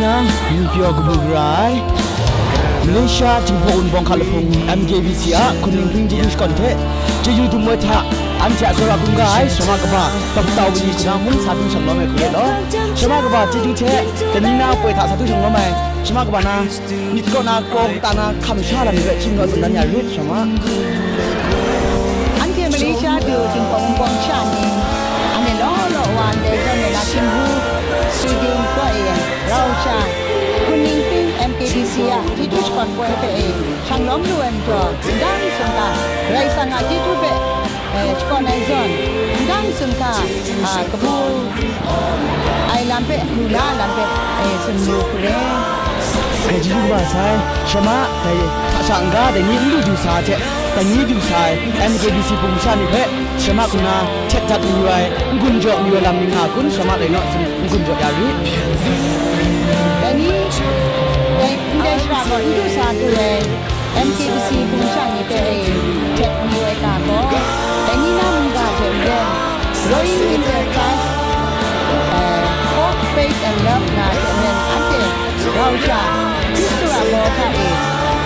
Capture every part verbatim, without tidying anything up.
Myit pyaw kabu gara ai Malaysia Jinghpaw Wunpawng Hkalahpung M K B C a hkunning hpring chyeju shakawn hte chyeju dum ai hta, anhte a tsawra hkungga ai Shama kaba, Doctor Winnie Khuda mung sa htung shanglawm ai hku ret law, Shama kaba chyeju hte Danina poi hta sa htung shanglawm ai Shama kaba na, myit kaw na, kraw kata na, hkam sha lam ni hpe chying naw tsun dan ya rit, Shama. Anhte Malaysia du Jinghpaw Wunpawng sha ni, anhte law law wa ndai zawn e na Htingbu Stadium kaw e rau sha, hkunning hpring M K B C a chyeju shakawn poi hpe e shanglawm lu ai majaw, ndang sumga, Karai Kasang a chyeju hpe, eh, shakawn ai zawn, ndang sumga, a, kabu ai lam hpe, lu la ai lam hpe, eh, tsun lu hku re. Dai chyeju kaba sai, Shama, dai hta sha n-ga, dai ni n lu du sa ai hte, dai ni du sa ai M K B C hpung sha ni hpe, Shama hku na htet dat mayu ai, n-gun jaw mayu ai lam ni nga kun, Shama rai naw, n-gun jaw ya rit. Dai ni, dai ndai shara gaw n du sa du ai, M K B C hpung sha ni hpe e htet mayu ai ga gaw, dai ni na mungga hte maren, Growing in the Christ, eh, Hope, Faith and Love nga hte maren, anhte rau sha, Hkristu a baw hta e,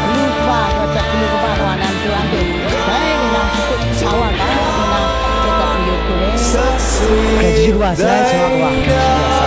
galu kaba, rawt dat galu kaba wa na matu anhte, bai rai na shakut sa wa ga, ngu na, htet dat mayu hku re. Dai chyeju kaba sai, Shama kaba.